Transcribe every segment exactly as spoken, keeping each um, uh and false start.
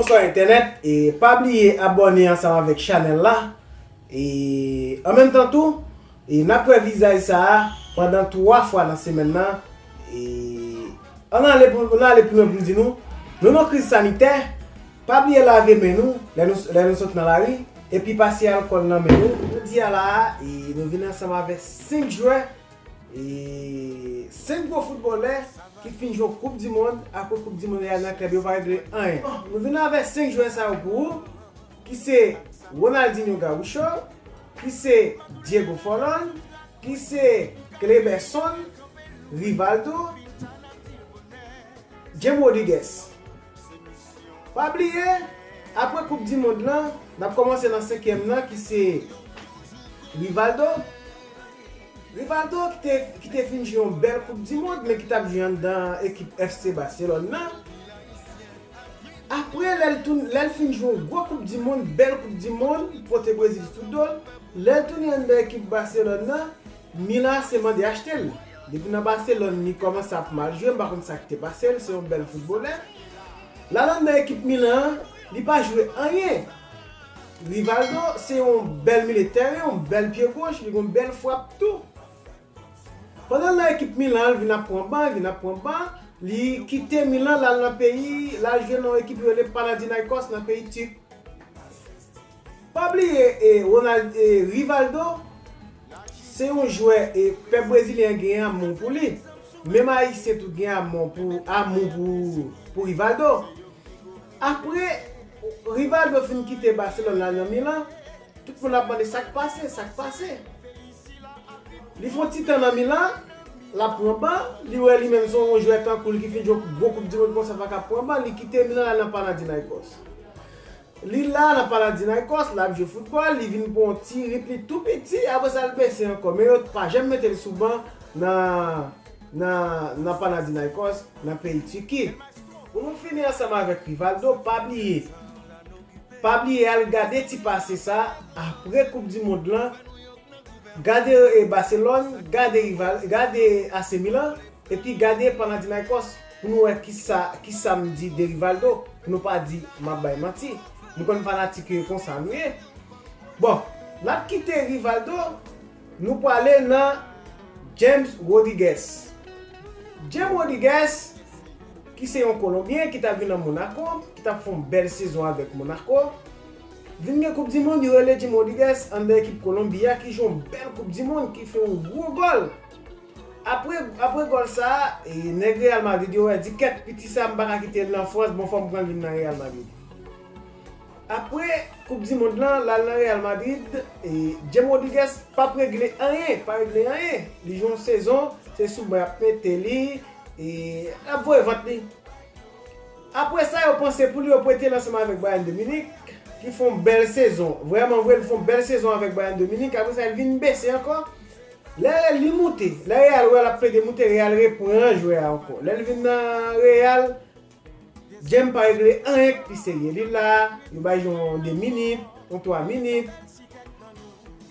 Sou entènèt, e pa bliye abòne ansanm avèk chanèl la. E an menm tan tou, e n ap wè vizaj sa a pandan twa fwa nan semèn nan. E ann ale pou, ann ale pi lwen pou m di nou, nou nan kriz sanitè, pa bliye lave men nou lè nou, lè nou sot nan lari, epi pase alkòl nan men nou. Jodi a la a, e nou vin ansanm avèk senk jwè, e senk gwo foutbolè ki fin jwe yon koup di mond, apre koup di mond la nan klèb yo pa regle anyen. Nou vin avèk senk jwè sa yo pou ou, ki se Ronaldinho Gaúcho, ki se Diego Forlan, ki se Kleberson, Rivaldo, James Rodriguez. Pa bliye, apre koup di mond lan, n ap kòmanse nan senkyèm nan, ki se Rivaldo. Rivaldo ki te, ki te fin jwe yon bèl koup di mond, men ki t ap jwe anndan ekip F C Barcelone nan. Apre, lè l toun, lè l fin jwe yon gwo koup di mond, bèl koup di mond, pote Brezil sou do l, lè l tounen anndan ekip Barcelone nan, Milan A C mande achte l. Depi nan Barcelone, li kòmanse ap mal jwe, m pa konn sa ki te pase l, se yon bèl foutbolè. L al anndan ekip Milan an, li pa jwe anyen. Rivaldo se yon bèl milye tèren, yon bèl pye goch, li gen yon bèl frap tou. Pandan l nan ekip Milan an, l vin ap pran ban, vin ap pran ban, li kite Milan, l al nan peyi, l al jwe nan yon ekip yo rele Panathinaikos nan peyi Tik. Pa bliye, e, Ronald, e, Rivaldo, se yon jwè, e, pèp brezilyen an gen amou pou li. Menm Ayisyen tou gen amou pou, amou pou, pou Rivaldo. Apre Rivaldo fin kite Barcelone la nan Milan, tout moun ap mande sa k pase, sa k pase. Li fè yon ti tan nan Milan, l ap pran ban, li wè li menm se yon jwè tankou l ki fin jwe gwo koup di mond konsa pa ka pran ban, li kite Milan l al nan Panathinaikos. Li la nan Panathinaikos, l ap jwe foutbòl, li vin pran yon ti rip li tou piti, apre sa l blese ankò. Men yo pa janm mete l sou ban nan, nan, nan Panathinaikos, nan peyi Tiki. Pou nou fini ansanm avèk Rivaldo, pa bliye. Pa bliye al gade ti pase sa, apre koup di mond lan, gade, e, Barcelone, gade Rival, gade A C Milan, epi gade Panathinaikos, pou nou wè kisa, kisa m di de Rivaldo, pou nou pa di m ap bay manti. Nou konn fanatik yo konsa nou ye. Bon, n ap kite Rivaldo, nou prale nan James Rodriguez. James Rodriguez, ki se yon Kolonbyen ki t ap vin nan Monaco, ki t ap fè yon bèl sezon avèk Monaco, vin gen koup di mond, yo rele James Rodriguez anndan ekip Kolonbi a, ki jwe yon bèl koup di mond, ki fè yon gwo gòl. Apre, apre gòl sa a, e, nèg Real Madrid yo wè di, kèt, piti sa, m pa ka kite l nan Frans, bon, fò m pran l vin nan Real Madrid. Apre koup di mond lan, l al nan Real Madrid, e, James Rodriguez p ap regle anyen, pa regle anyen. Li jwe yon sezon, se sou ban y ap mete li, e, y ap voye vant li. Apre sa, yo panse pou li, yo prete l ansanm avèk Bayern de Munich, ki fè yon bèl sezon. Vrèman vre, li fè yon bèl sezon avèk Bayern de Munich. Apre sa, li vin bese ankò. Lè li moute, lè Real wè l ap plede moute, Real repran jwè a ankò. Lè l vin nan Real, James pa regle anyen k pi serye. Li la, yo bay yon de minit, yon twa minit.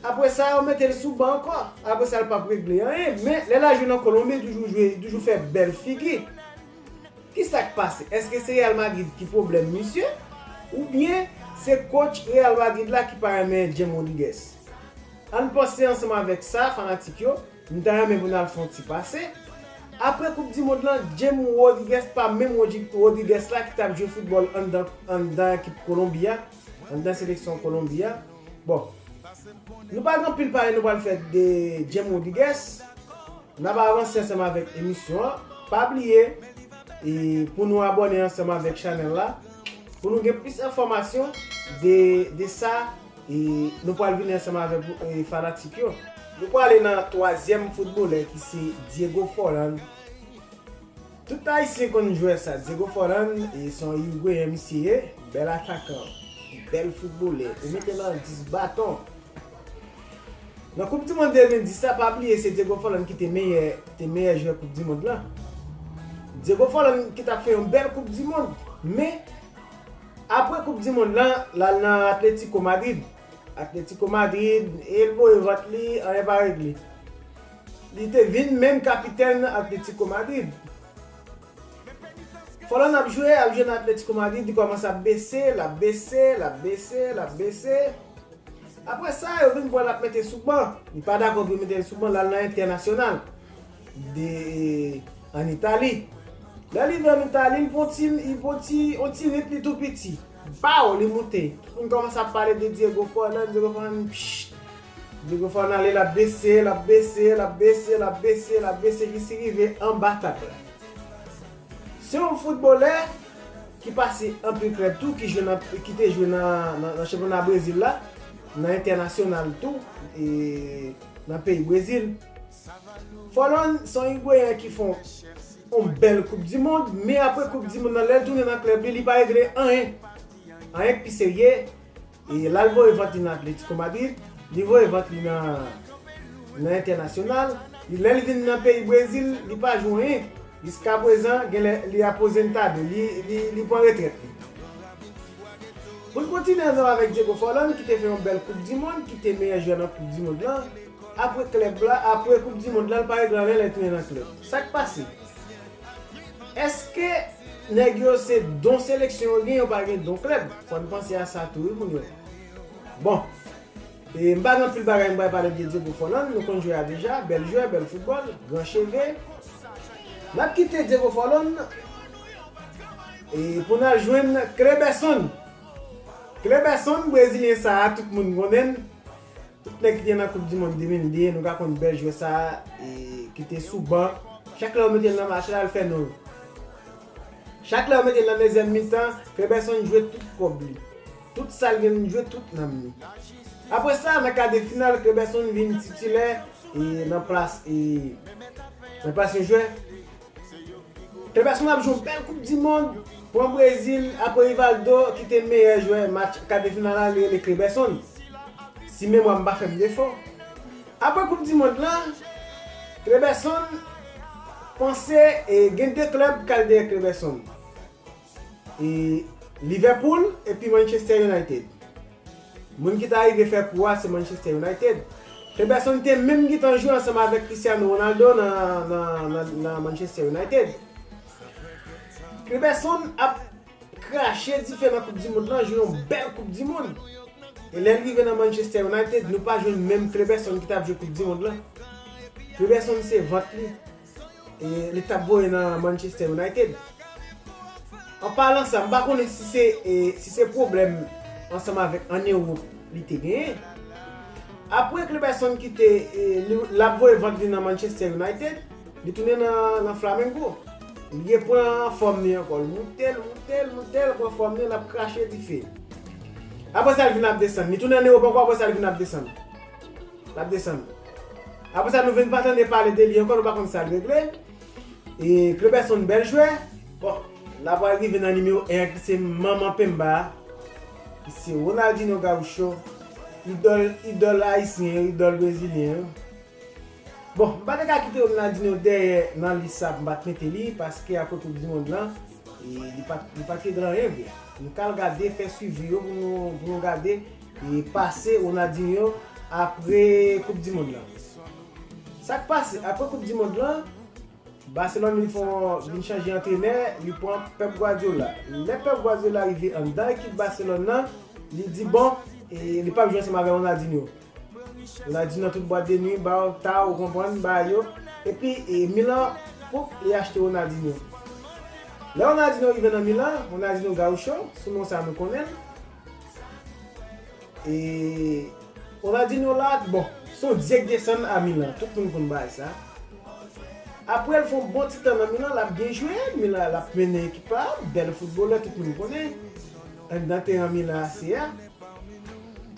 Apre sa, yo mete l sou ban ankò. Apre sa, l p ap regle anyen. Men, lè l al jwe nan Kolonbi, li toujou jwe, li toujou fè bèl figi. Kisa k pase? Èske se Real Madrid ki pwoblèm misye? Oubyen se coach Real Madrid la ki pa renmen James Rodriguez? Ann panse ansanm avèk sa, fanatik yo. M ta renmen pou n al fè yon ti pase. Apre koup di mond lan, James Rodriguez pa menm Rodri-, Rodriguez la ki t ap jwe foutbòl anndan, anndan ekip Kolonbi a, anndan seleksyon Kolonbi a. Bon, nou pa gen anpil pale nou pral fè de James Rodriguez. N ap avanse ansanm avèk emisyon an. Pa bliye, e, pou nou abòne ansanm avèk chanèl la, pou nou gen plis enfòmasyon de, de sa, e, nou pral vini ansanm avèk, e, fanatik yo. Nou prale nan twazyèm foutbolè ki se Diego Forlan. Tout Ayisyen konn jwè sa. Diego Forlan, e, se yon Irigweyen misye ye, bèl atakan, bèl foutbolè. Ou mete nan dis baton. Nan koup di mond de mil dis la, pa bliye se Diego Forlan ki te meyè, te meyè jwè koup di mond lan. Diego Forlan ki t ap fè yon bèl koup di mond. Men, apre koup di mond lan, l al nan Atletico Madrid. Atletico Madrid, e l voye vant li, anyen pa regle. Li te vin menm kapitèn Atletico Madrid. Fòlòn ap jwe, ap jwe nan Atletico Madrid, li kòmanse ap bese, l ap bese, l ap bese, l ap bese. Apre sa, yo vin pran l ap mete sou ban. Li pa dakò pou yo mete l sou ban, l al nan entènasyonal de, ann Itali. Lè li rive ann Itali, li pran ti, li pran ti, yon ti rit li tou piti. Baw, li moute. Tout moun kòmanse ap pale de Diego Forlan, Diego Forlan, psh. Diego Forlan ale, l ap bese, l ap bese, l ap bese, l ap bese, l ap bese, jis li rive anba tab la. Se yon foutbolè ki pase anpil klèb tou, ki jwe nan, ki te jwe nan, nan, nan chanpyona Brezil la, nan entènasyonal tou, e nan peyi Brezil. Forlan se yon Igweyen ki fè yon, yon bèl Koup di Mond, men apre Koup di Mond nan, lè l tounen nan klèb li, li pa regle anyen. Anyen k pi serye, e l al voye vant li nan Atletico Madrid, li voye vant li nan, nan entènasyonal. Li, lè li vin nan peyi Brezil, li pa jwe anyen. Jiskaprezan, genlè li apoze n ta de, li, li, li pran retrèt li. Pou n kontinye ansanm avèk Diego Forlan, ki te fè yon bèl Koup di Mond, ki te meyè jwè nan Koup di Mond lan. Apre klèb la, apre Koup di Mond lan, li pa regle anyen lè l tounen nan klèb. Sa k pase? Èske nèg yo se don seleksyon yo gen, yo pa gen don klèb? Fò n panse a sa tou, wi, moun yo. Bon, e, m pa gen anpil bagay m pral pale de Diego Forlan, nou konn jwè a deja, bèl jwè, bèl foutbòl, gran cheve. N ap kite Diego Forlan, e, pou n al jwenn Kleberson. Kleberson, brezilyen sa a, tout moun konnen l. Tout nèg ki te nan Koup di Mond de mil de, nou ka konn bèl jwè sa a, e, ki te sou ban. Chak lè yo mete l nan match la, l fè nou. Chak lè yo mete l nan dezyèm mitan, Kleberson jwe tout kòb li. Tout sa l gen, li jwe tout nanm li. Apre sa, nan ka de final, Kleberson vin titilè, e, nan plas, e, nan plas yon jwè. Kleberson ap jwe yon bèl Koup di Mond, pran Brezil, apre Rivaldo, ki te meyè jwè match ka de final la, li rele Kleberson. Si memwa m pa fè m defo. Apre Koup di Mond lan, Kleberson panse, e, gen de klèb k al dèyè Kleberson. E, Liverpool epi Manchester United. Moun ki ta rive fè kou a se Manchester United. Kleberson te menm gentan jwe ansanm avèk Cristiano Ronaldo nan, nan, nan, nan Manchester United. Kleberson ap krache dife nan Koup di Mond lan, jwe yon bèl Koup di Mond. E lè l rive nan Manchester United, nou pa jwenn menm Kleberson ki t ap jwe Koup di Mond lan. Kleberson se vant li, e, li t ap voye nan Manchester United. An palan sa, m pa konnen si se, e, si se pwoblèm ansanm avèk ann Ewòp li te genyen. Apre Kleberson kite, e, li, l ap voye vant li nan Manchester United, li tounen nan, nan Flamengo. Li repran fòm li ankò. L moute, l moute, l moute, l pran fòm li, l ap krache dife. Apre sa, l vin ap desann. Li tounen ann Ewòp ankò, apre sa, l vin ap desann. L ap desann. Apre sa, nou vin pa tande pale de li ankò, nou pa konn sa l regle. E Kleberson bèl jwè. Bon, n ap rive nan nimewo en an ki se manman penba a, ki se Ronaldinho Gaúcho, idòl, idòl ayisyen yo, idòl brezilyen yo. Bon, m pa te ka kite Ronaldinho dèyè nan lis sa, m pa t mete li, paske apre Koup di Mond lan, e, li pa t, li pa t regle anyen vre. Nou ka al gade, fè swivi yo pou nou, pou nou gade, e, pase Ronaldinho apre Koup di Mond lan. Sa k pase? Apre Koup di Mond lan, Barcelone vin fè yon, vin chanje antrenè, li pran Pep Guardiola. Lè Pep Guardiola rive anndan ekip Barcelone nan, li di, bon, e, li p ap jwe ansanm avèk Ronaldinho. Ronaldinho nan tout bwat de nwi, ba w ta, ou konprann, ba yo. Epi, e, Milan, pou li achte Ronaldinho. Lè Ronaldinho rive nan Milan, Ronaldinho Gaúcho, sou non sa nou konnen l. E Ronaldinho la, bon, se yon dyèk desann a Milan. Tout moun konn bagay sa. Apre l fè yon bon ti tan nan Milan, l ap byen jwe. Milan, l ap mennen ekip la. Bèl foutbolè, tout moun konnen. Anndan teran Milan A C a.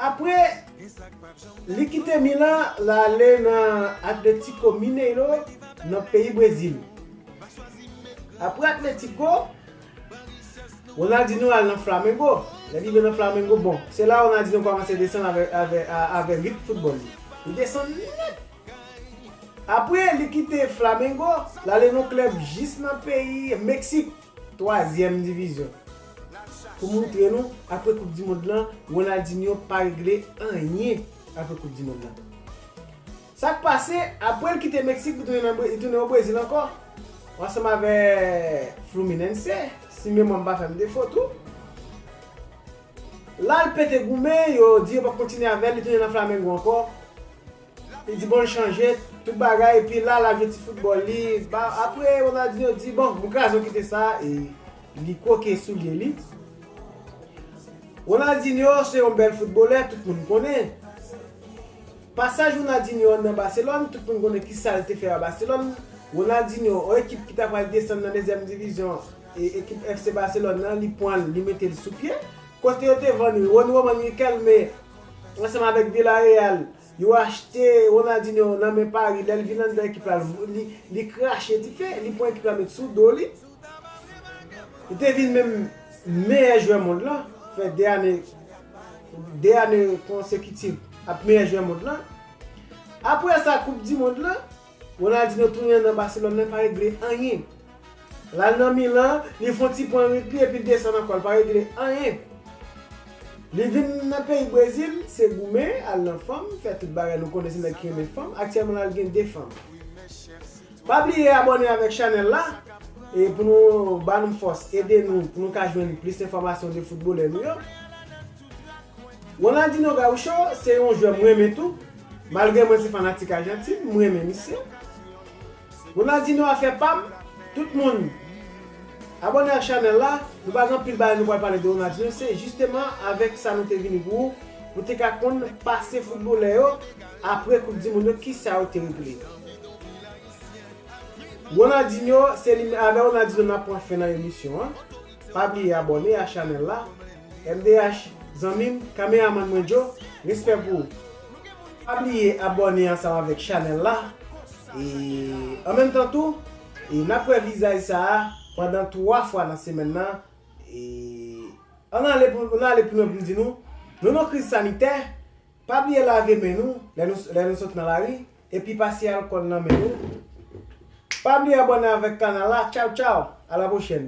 Apre, li kite Milan, l ale nan Atlético Mineiro, nan peyi Brezil. Apre Atlético, Ronaldinho al nan Flamengo. Lè li rive nan Flamengo, bon, se la Ronaldinho kòmanse desann avè, avè, a, avè ritm foutbòl li. Li desann nèt. Apre, li kite Flamengo, l ale nan klèb jis nan peyi Meksik, twazyèm divizyon. Pou moutre nou, apre Koup di Mond lan, Ronaldinho pa regle anyen apre Koup di Mond lan. Sa k pase, apre l kite Meksik, li tounen nan Bre-, li tounen o Brezil ankò. Ansanm avè Fluminense, si memwa m pa fè m defo tou. La l pete goumen, yo di yo p ap kontinye avè l, li tounen nan Flamengo ankò. Li di bon l chanje tout bagay, epi la l ap jwe ti foutbòl li. Ba, apre Ronaldinho di bon, m kraze w kite sa, e li kwoke soulye li. Ronaldinho se yon bèl foutbolè, tout moun konnen. Pasaj Ronaldinho nan Barcelone, tout moun konnen kisa l te fè a Barcelone. Ronaldinho, yon ekip ki ta pral desann nan dezyèm divizyon, e ekip F C Barcelone nan, li pran l, li mete l sou pye. Kote yo te vann li, Ronnie Roman Riquelme, ansanm avèk Villarreal, yo achte Ronaldinho nan men Paris, lè l vin anndan ekip la, li, li krache dife, li pran ekip la met sou do li. Li te vin menm meyè jwè mond lan, fè de ane, de ane konsekitiv ap meyè jwè mond lan. Apre sa, koup di mond lan, Ronaldinho tounen nan Barcelone nan pa regle anyen. L al nan Milan, li fè yon ti pwen rit li epi l desann ankò, l pa regle anyen. Li vin nan peyi Brezil, se goumen, al nan fanm, fè tout bagay nou konnen se nèg ki renmen fanm. Aktyèlman la l gen de fanm. Pa bliye abòne avèk chanèl la e pou nou ba nou fòs, ede nou pou nou ka jwenn plis enfòmasyon de foutbolè nou yo. Ronaldinho Gaúcho se yon jwè m renmen tou. Malgre mwen se fanatik Ajantin, m renmen misye. Ronaldinho afè pa m, tout moun abòne ak chanèl la. Nou pa gen anpil bagay nou pral pale de Ronaldinho, se jisteman avèk sa nou te vini pou ou, pou te ka konn pase foutbolè yo apre koup di mond yo, kisa yo te regle. Ronaldinho, se li, avè Ronaldinho n ap pran fen nan emisyon an. Pa bliye abòne a chanèl la. M D H, zanmi m, kameramann mwen Joe, respè pou ou. Pa bliye abòne ansanm avèk chanèl la. E an menm tan tou, e n ap wè vizaj sa a pandan twa fwa nan semèn nan. E ann ale pou, ann ale pi lwen pou m di nou, nou nan kriz sanitè, pa bliye lave men nou lè nou, lè nou sot nan lari, epi pase alkòl nan men nou. Pa bliye abòne avèk kanal la. Tchaw, tchaw. A la pwochèn.